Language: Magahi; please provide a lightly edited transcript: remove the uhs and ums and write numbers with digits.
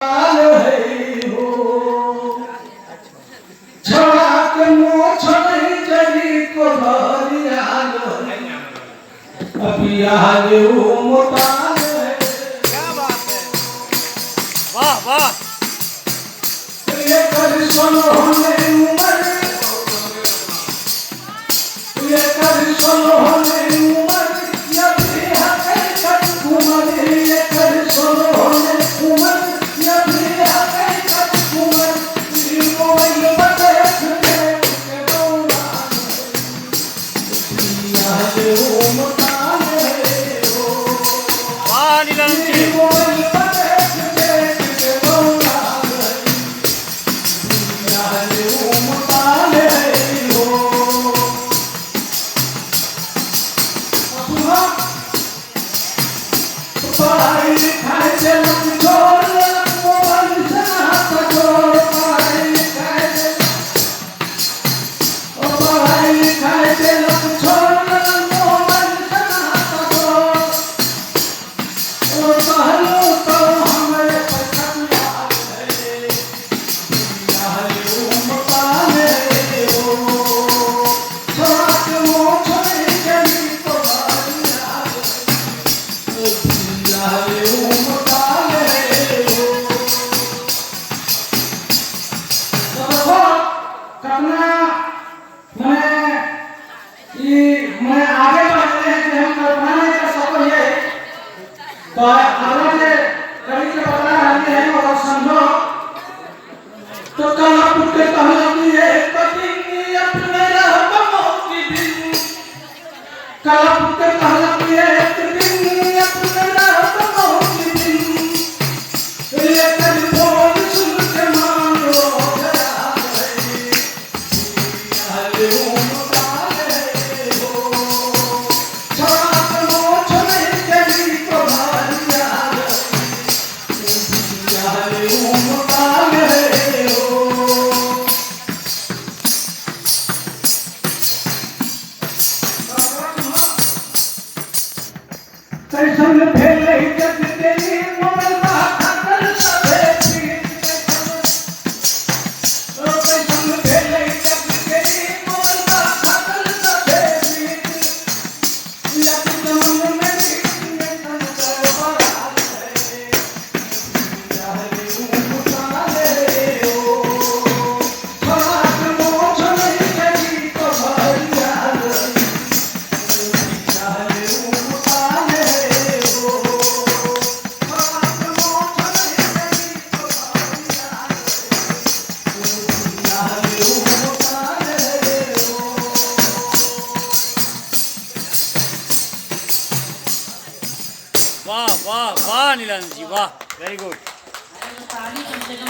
है हो। छड़ा के मोछ नहीं जरी को भरियाल है, अबिया रे ओ मोताल है। क्या बात है, वाह वाह। ये कर सोने उमर, ये कर सोने उमर, ये भी हकीकत उमर, ये कर सोने उमर, ये भी हकीकत उमर, ये मोबाइल बदेख देख के दौरान है, ये ओ मोताल है हो। वाह नीलानंद ये जी। मोबाइल बदेख देख के दौरान है, ये ओ मोताल है हो। पढ़ाई लिखाई देलक छोड़, मोबाइल से हाथ जोड़। पढ़ाई लिखाई देलक, ओ पढ़ाई लिखाई देलक छोड़, मोबाइल से हाथ जोड़। ओ कहलू तो हमरे पछताल है, बिया मोताल है हो। छोड़ा के मोछ नहीं चली तो बारियाल है, बिया मोताल है हो। तो देखो कितना मैं ये मैं आगे बढ़ रहे हैं कि हम कल्पना नहीं कर सको ये। तो अगला जे कवि के बता रहे हैं और समझो तो कलप के कहलक एक दिन अपने रहबो की दिन, कलप के कहलक एक दिन अपने रहबो की दिन, ये कर बोल सुन के मानो गया है, बिया मोताल है हो। छोड़ा के मोछ नहीं चली तो भारियाल है, बिया मोताल है हो। कैसन भेलै जग तेरी मोबाइल खातर सभे पीर, ओ कैसन भेलै जग तेरी मोबाइल खातर सभे पीर, लग मन में रीत में तन दरबार है, बिया मोताल है हो। छोड़ा के मोछ नहीं चली तो भरियाल है, बिया मोताल है हो। छोड़ा के मोछ नहीं चली तो भरियाल है, बिया मोताल है हो। वाह वाह वाह नीलानंद जी, वाह, वेरी गुड। ताली कम से कम।